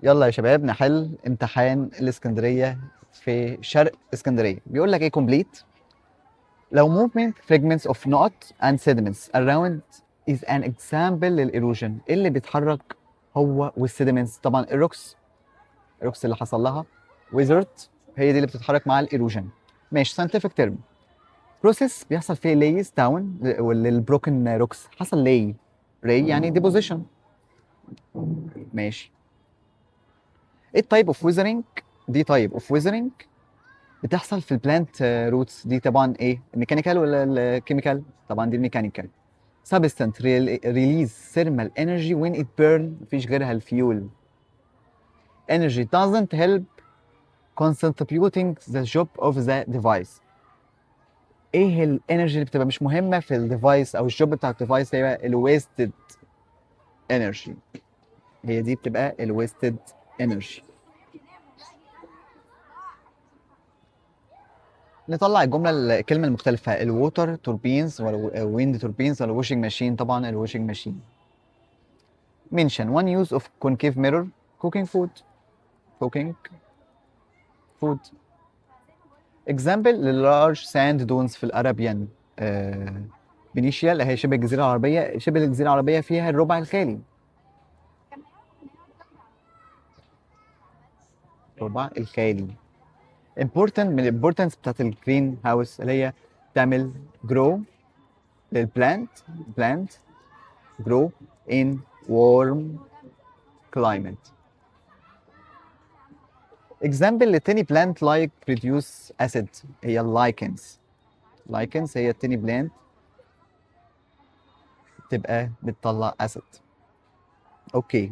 يلا يا شباب نحل امتحان الاسكندرية في شرق اسكندرية. بيقول لك ايه؟ complete لو movement fragments of نقط and sediments around is an example لل erosion. ايه اللي بيتحرك هو وال sediments؟ طبعا ال rocks، ال rocks اللي حصل لها weathered هي دي اللي بتتحرك مع ال erosion. ماشي. scientific term process بيحصل فيه lays down لل broken rocks، حصل lay ray يعني deposition. ماشي. ايه ال type of weathering؟ دي type of weathering بتحصل في ال plant roots. دي طبعا ايه؟ ال mechanical ولا ال chemical؟ طبعا دي ال mechanical. substance release thermal energy when it burn، مفيش غيرها ال fuel. energy doesn't help contributing the job of the device. ايه ال energy اللي بتبقى مش مهمة في ال device او ال job بتاع ال device؟ هي ال wasted energy، هي دي بتبقى ال wasted energy. نطلع الجملة الكلمة المختلفة، ال water turbines ولا wind turbines ولا washing machine؟ طبعا ال washing machine. mention one use of concave mirror، cooking food، cooking food. example لل large sand dunes في ال Arabian peninsula اللي هي شبه الجزيرة العربية. شبه الجزيرة العربية فيها الربع الخالي، الربع الخالي. important من ال importance بتاعت ال green house اللي هي تعمل grow لل plant، plant grow in warm climate. example لتاني plant like produce acid هي ال lichens. lichens هي التاني plant تبقى بتطلع acid. okay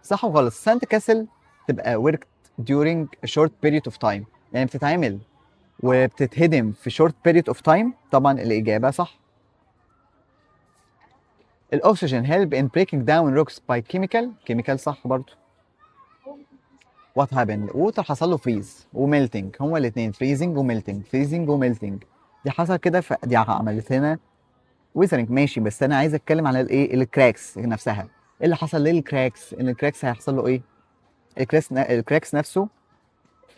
صح وغلط. sand castle تبقى worked during a short period of time، يعني بتتعمل وبتتهدم في short period of time. طبعا الإجابة صح. الأكسجين help in breaking down rocks by chemical، chemical صح برضو. what happened؟ water حصل له freeze و melting، هما الاثنين freezing و melting، freezing و melting. دي حصل كده، دي عملت هنا weathering. ماشي، بس انا عايز اتكلم على الايه؟ ال cracks نفسها. ايه اللي حصل لل cracks؟ ان ال cracks هيحصل له ايه؟ ال cracks نفسه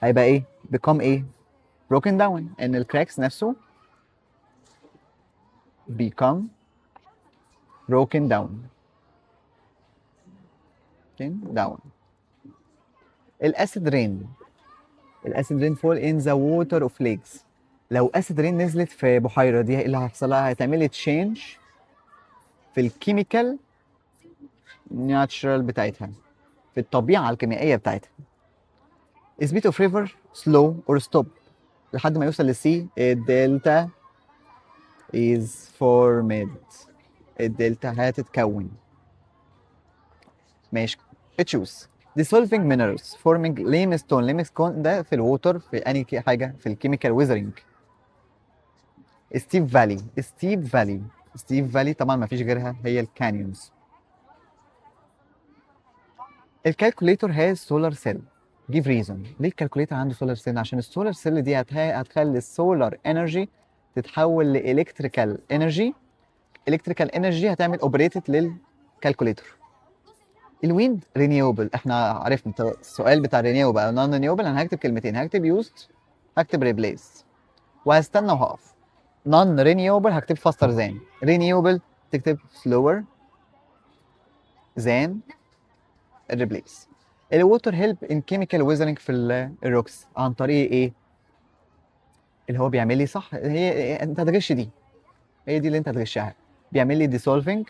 هيبقى ايه؟ become ايه؟ broken down. ان ال cracks نفسه become broken down، broken down. ال acid rain، ال acid rain fall in the water of lakes. لو acid rain نزلت في بحيرة دي ايه اللي هيحصل لها؟ هتعمل لي change في ال chemical natural بتاعتها، في الطبيعة الكيميائية بتاعتها. speed of river slow or stop لحد ما يوصل لل sea. ال delta is formed، ال delta هتتكون. ماشي. choose dissolving minerals forming limestone. limestone ده في ال water في انهي حاجة؟ في ال chemical weathering. steep valley، steep valley، steep valley طبعا ما فيش غيرها هي ال canyons. ال calculator has solar cell، give reason. ليه ال calculator عنده solar cell؟ عشان ال solar cell دي هتخلي ال solar energy تتحول ل electrical energy، electrical energy هتعمل operated لل calculator. ال wind renewable، احنا عرفنا السؤال بتاع renewable او non renewable. انا هكتب كلمتين، هكتب used، هكتب replace وهستنى وهقف. non renewable هكتب faster than، renewable تكتب slower than replace. ال water help in chemical weathering في ال rocks عن طريق ايه؟ اللي هو بيعمل لي صح، هي انت هتغش دي، هي دي اللي انت هتغشها. بيعمل لي dissolving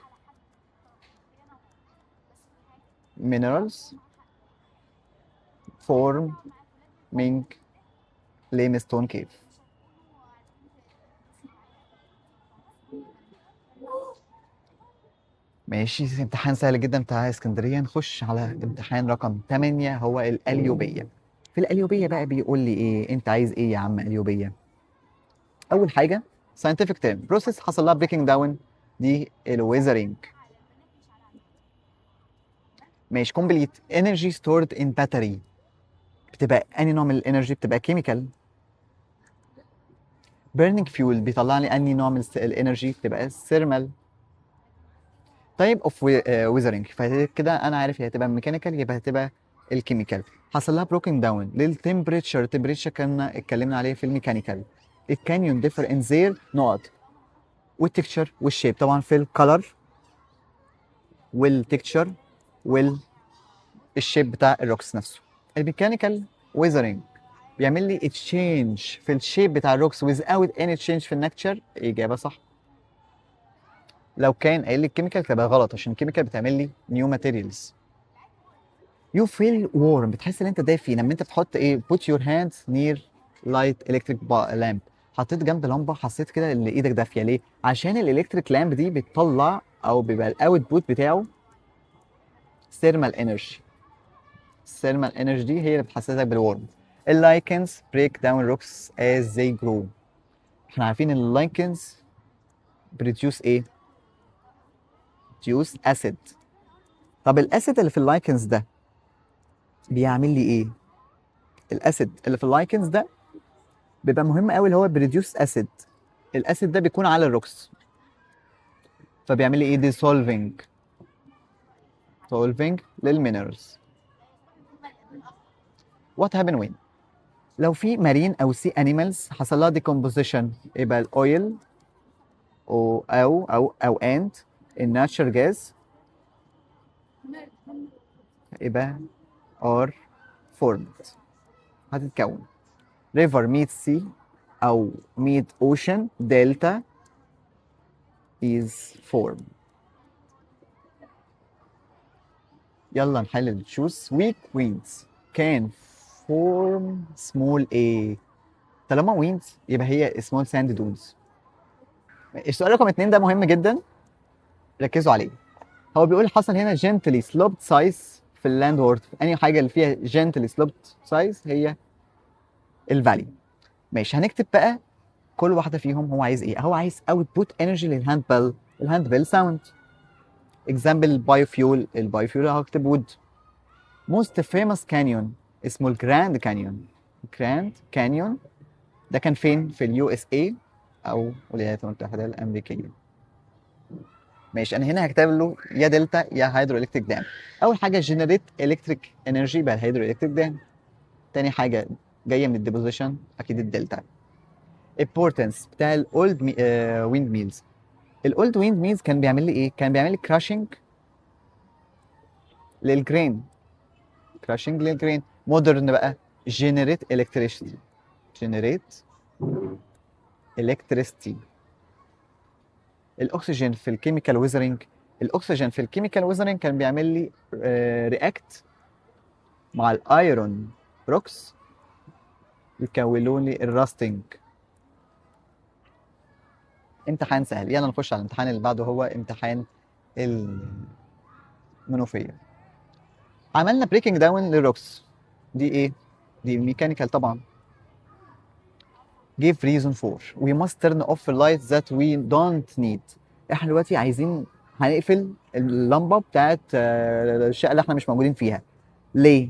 minerals forming limestone cave. ماشي، امتحان سهل جدا بتاع اسكندرية. نخش على امتحان رقم 8 هو القليوبية. في القليوبية بقى بيقول لي ايه؟ انت عايز ايه يا عم قليوبية؟ اول حاجة scientific term process حصل لها breaking down، دي ال weathering. ماشي. complete energy stored in battery بتبقى انهي نوع من ال energy؟ بتبقى chemical. burning fuel بيطلع لي انهي نوع من ال energy؟ بتبقى ال thermal. type of weathering، فكده انا عارف هي هتبقى mechanical، يبقى هتبقى ال chemical. حصل لها broken down لل temperature، ال temperature كنا اتكلمنا عليه في ال mechanical. ال canyon differ in their نقط وال texture وال shape، طبعا في ال color وال texture وال shape بتاع ال rocks نفسه. ال mechanical weathering بيعمل لي change في ال shape بتاع ال rocks without any change في ال nature، اجابه صح. لو كان قايل لي ال chemical تبقى غلط، عشان ال chemical بتعمل لي new materials. you feel warm، بتحس ان انت دافي لما انت بتحط ايه؟ put your hands near light electric lamp، حطيت جنب لمبة حسيت كده ان ايدك دافيه، ليه؟ عشان ال electric lamp دي بتطلع او بيبقى ال output بتاعه thermal energy. ال thermal energy دي هي اللي بتحسسك بال warm. ال lichens break down rocks as they grow، احنا عارفين ان ال lichens produce ايه؟ produce acid. طب ال acid اللي في ال lichens ده بيعمل لي ايه؟ ال acid اللي في ال lichens ده بيبقى مهم قوي، اللي هو produce acid. ال acid ده بيكون على ال rocks، فبيعمل لي ايه؟ dissolving dissolving لل minerals. what happen when لو في marine او sea animals حصل لها decomposition؟ يبقى ال oil او and ال natural gas يبقى are formed، هتتكون. river meets sea او meet ocean، delta is formed. يلا نحل ال choose. weak winds can form small ايه؟ طالما winds يبقى هي small sand dunes. السؤال رقم 2 ده مهم جدا، ركزوا عليه. هو بيقول حصل هنا gently sloped sides في ال landward، انهي حاجة اللي فيها gently sloped sides؟ هي ال valley. ماشي، هنكتب بقى كل واحدة فيهم هو عايز ايه. هو عايز output energy لل hand bell، ال hand bell sound. example biofuel، ال biofuel هكتب wood. most famous canyon اسمه ال Grand Canyon. Grand Canyon ده كان فين؟ في ال USA او الولايات المتحدة الامريكيه. ماشي، انا هنا هكتب له يا دلتا يا hydroelectric dam. اول حاجة generate electric energy يبقى ال hydroelectric dam. تاني حاجة جاية من ال deposition، اكيد ال delta. importance بتاع ال old windmills. ال old windmills كان بيعمل لي ايه؟ كان بيعمل لي crushing لل grain، crushing لل grain. modern بقى generate electricity، generate electricity. الاكسجين في ال chemical weathering، الاكسجين في ال chemical weathering كان بيعمل لي react مع ال iron rocks يكونوا لي ال rusting. امتحان سهل. يلا نخش على الامتحان اللي بعده، هو امتحان المنوفية. عملنا breaking down لل rocks، دي ايه؟ دي mechanical طبعا. give reason for we must turn off the lights that we don't need. احنا دلوقتي عايزين هنقفل اللمبة بتاعت الشقة اللي احنا مش موجودين فيها، ليه؟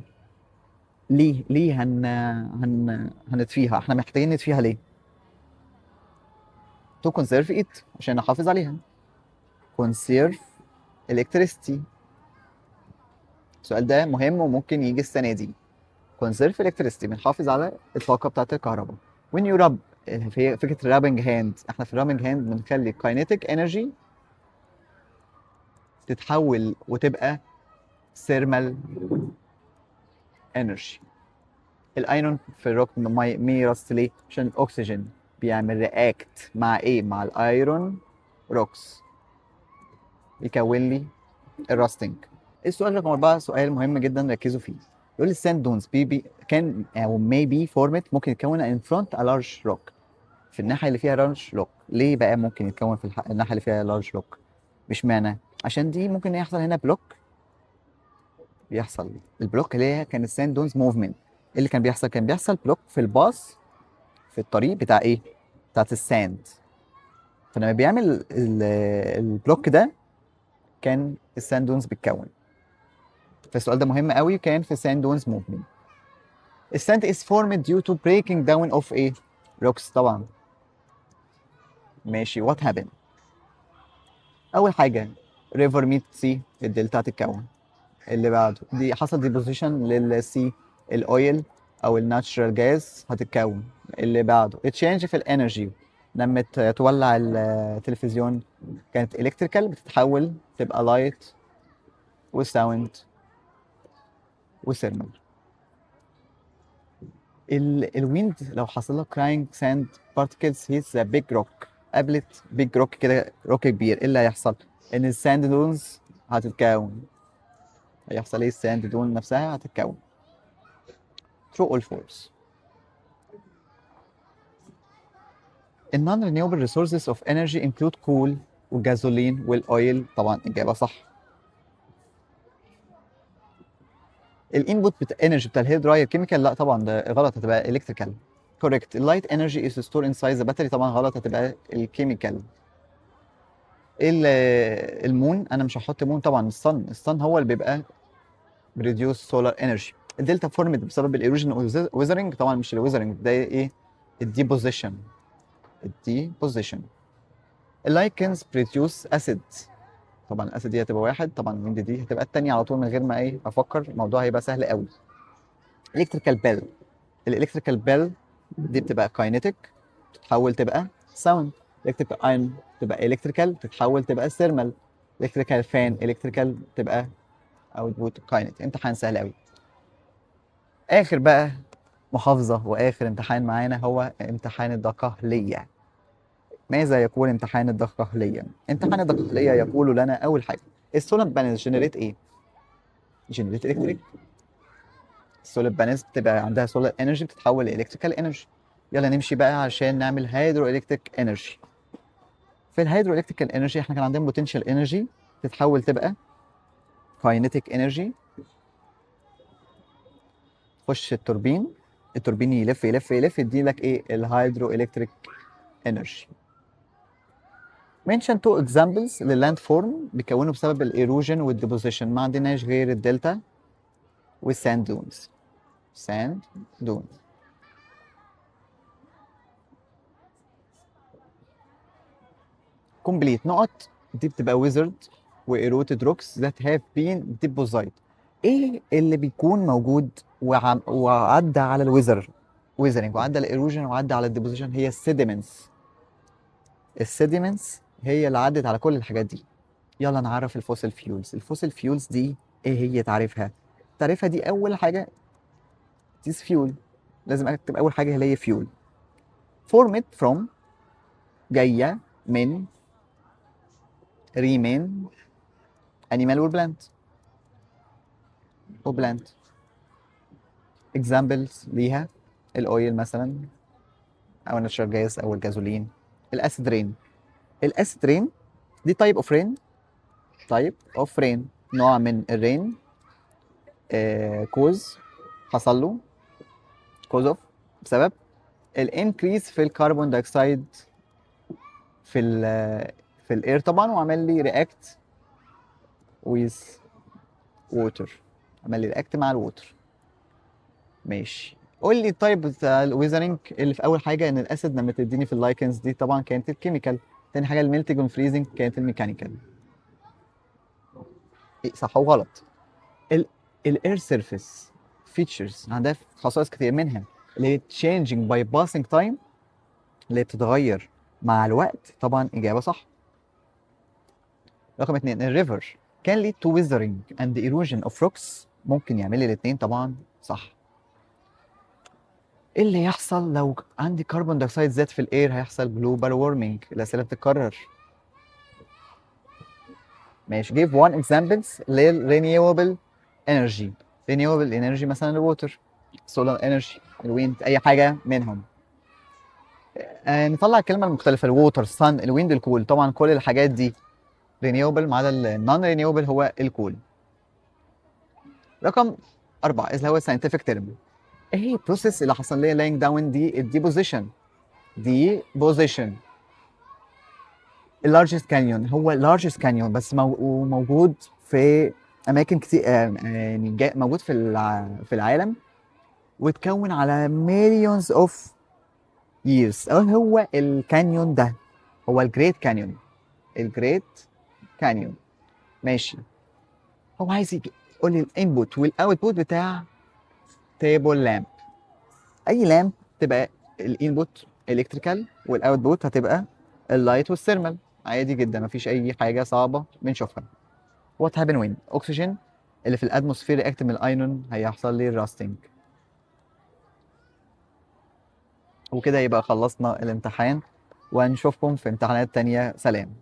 ليه هن هن هنطفيها؟ احنا محتاجين نطفيها ليه؟ to conserve it، عشان نحافظ عليها، conserve electricity. السؤال ده مهم وممكن يجي السنة دي. conserve electricity، بنحافظ على الطاقة بتاعت الكهرباء. when you rub، في فكرة rubbing hand، احنا في rubbing hand بنخلي kinetic energy تتحول وتبقى thermal energy. ال iron في ال rock may rust، ليه؟ عشان الاكسجين بيعمل react مع ايه؟ مع ال iron rocks يكون لي ال rusting. السؤال رقم 4 سؤال مهم جدا، ركزوا فيه. يقول لي ال sand dunes be can او may be formed، ممكن يتكون in front a large rock، في الناحية اللي فيها large rock. ليه بقى ممكن يتكون في الناحية اللي فيها large rock؟ مش معنى عشان دي ممكن يحصل هنا block، بيحصل ال block اللي هي كان ال sand dunes movement. اللي كان بيحصل؟ كان بيحصل block في ال path، في الطريق بتاع ايه؟ بتاعت ال sand. فلما بيعمل ال block ده كان ال sand dunes بتكون. فالسؤال ده مهم قوي، كان في sand dunes movement. ال sand is formed due to breaking down of ايه؟ rocks طبعا. ماشي، what happened؟ اول حاجة river meet sea، ال delta هتتكون. اللي بعده دي حصل deposition لل sea، ال oil او ال natural gas هتتكون. اللي بعده change في ال energy، لما تولع التلفزيون كانت electrical بتتحول تبقى light و sound و thermal. ال wind لو حصل لها carrying sand particles hits the big rock، قابلت big rock كده، روك كبير، ايه اللي هيحصل؟ ان ال sand dunes هتتكون. هيحصل ايه؟ ال sand dune نفسها هتتكون. True or false؟ ال non renewable resources of energy include coal وال gasoline وال oil، طبعا اجابه صح. ال input بتاع energy بتاع ال hair dryer chemical، لا طبعا ده غلط، هتبقى electrical. Correct. ال light energy is stored inside the battery، طبعا غلط، هتبقى ال chemical. ال moon، انا مش هحط moon طبعا، ال sun، ال sun هو اللي بيبقى produce solar energy. ال delta formed بسبب ال erosion weathering، طبعا مش ال weathering ده، ايه؟ ال deposition، ال deposition. ال lichens produce acid، طبعا ال acid دي هتبقى واحد، طبعا ال wind دي هتبقى الثانية على طول من غير ما ايه افكر، الموضوع هيبقى سهل قوي. Electrical bell، ال electrical bell دي بتبقى kinetic تتحول تبقى sound، electrical iron تبقى electrical تتحول تبقى thermal، electrical fan electrical تبقى output kinetic. امتحان سهل قوي. اخر بقى محافظة واخر امتحان معانا هو امتحان الدقهليه. ماذا يقول امتحان الدقهليه؟ امتحان الدقهليه يقول لنا اول حاجة ال solar panels generate ايه؟ Generate electric. ال solar panels بتبقى عندها solar energy بتتحول ل electrical energy. يلا نمشي بقى عشان نعمل hydroelectric energy. في ال hydroelectrical energy احنا كان عندنا potential energy تتحول تبقى kinetic energy، تخش ال turbine، ال turbine يلف يلف يلف يدي لك ايه؟ ال hydroelectric energy. Mention two examples لل landform بيكونوا بسبب ال erosion وال deposition. ما عندناش غير ال delta وال sand dunes. Sand dune. Complete نقط دي بتبقى weathered و eroded rocks that have been deposited. ايه اللي بيكون موجود وعدى على ال weathering وعدى على ال erosion وعدى على ال deposition؟ هي ال sediments. ال sediments هي اللي عدت على كل الحاجات دي. يلا نعرف ال fossil fuels. ال fossil fuels دي ايه هي؟ تعريفها، تعريفها دي اول حاجة this fuel، لازم اكتب اول حاجة اللي هي fuel formed from، جاية من remain animal or plant و plant. Examples ليها ال oil مثلا او ال natural gas او ال gasoline. ال acid rain، ال acid rain دي type of rain، type of rain نوع من ال rain، cause حصل له cause of بسبب ال increase في ال carbon dioxide في ال air طبعا، وعمل لي react with water، عمل لي react مع ال water. ماشي، قول لي ال type بتاع ال weathering اللي في اول حاجة ان ال acid لما تديني في ال lichens دي طبعا كانت ال chemical، تاني حاجة ال melting وال freezing كانت ال mechanical. إيه صح وغلط؟ ال earth surface features عندها خصائص كتير، منها اللي هي changing by passing time اللي بتتغير مع الوقت، طبعا اجابه صح. رقم 2 ال river can lead to weathering and erosion of rocks، ممكن يعمل لي الاثنين طبعا صح. ايه اللي يحصل لو عندي carbon dioxide زاد في ال air؟ هيحصل global warming. الاسئلة بتتكرر. ماشي، give one examples لل renewable energy. Renewable energy مثلا ال water، solar energy، ال wind، اي حاجة منهم. نطلع الكلمة المختلفة، ال water، ال sun، ال wind، ال coal. طبعا كل الحاجات دي renewable ما عدا ال non renewable هو ال coal. رقم 4 اللي هو scientific term، ايه هي ال process اللي حصل لي laying down؟ دي ال deposition. Deposition. ال largest canyon هو largest canyon بس موجود في اماكن كتير، يعني موجود في العالم وتكون على millions of years. هو ال canyon ده هو ال Great Canyon. ال Great Canyon. ماشي. هو عايز يقول لي ال input وال output بتاع table lamp. اي lamp تبقى ال input electrical وال output هتبقى ال light وال thermal، عادي جدا، مفيش اي حاجة صعبة بنشوفها. what happen when oxygen اللي في ال atmosphere react من ال iron، هيحصل لي ال rusting. وكده يبقى خلصنا الامتحان، وهنشوفكم في امتحانات تانية. سلام.